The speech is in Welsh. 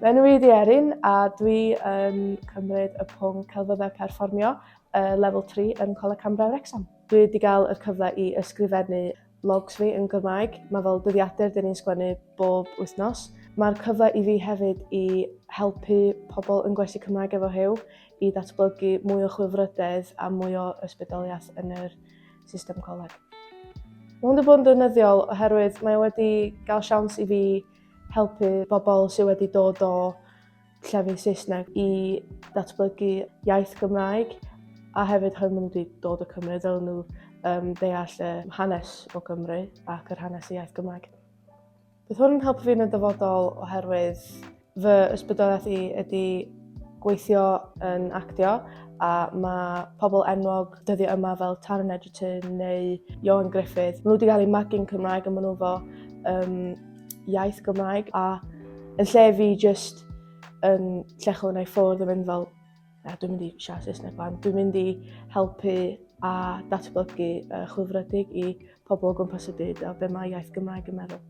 Fy enw i ydi Erin a dwi yn cymryd y pwnc Celfyddau Perfformio lefel 3 yn Coleg Cambria Wrecsam. Dwi wedi cael y cyfle i ysgrifennu logs fi yn Gymraeg. Mae fel dyddiadur dyn ni'n sgwennu bob wythnos. Mae'r cyfle i fi hefyd i helpu pobl yn gwersi Cymraeg efo Huw i ddatblygu mwy o chwilfrydedd a mwy o ysbrydoliaeth yn yr system coleg. Mae hwn wedi bod yn ddefnyddiol oherwydd mae o wedi cael siawns i fi helpu bobl sydd wedi dod o llefydd Saesneg i datblygu iaith Gymraeg a hefyd oherwydd maen nhw wedi dod o Cymru, ddylen nhw deall y hanes o Gymru ac yr hanes y iaith Gymraeg. Bydd hwn yn helpu fi yn y dyfodol oherwydd fy ysbrydoliaeth i ydy gweithio yn actio a mae pobl enwog dyddiau yma fel Taron Egerton neu Ioan Gruffudd, maen nhw wedi cael eu magu'n Cymraeg a maen nhw efo iaith Gymraeg a yn lle fi just yn llechu hwnna i ffwrdd a mynd fel na, dwi'n mynd i siarad Saesneg fan, dwi'n mynd i helpu a datblygu chwilfrydig i pobl o gwmpas y byd a be mae iaith Gymraeg yn meddwl.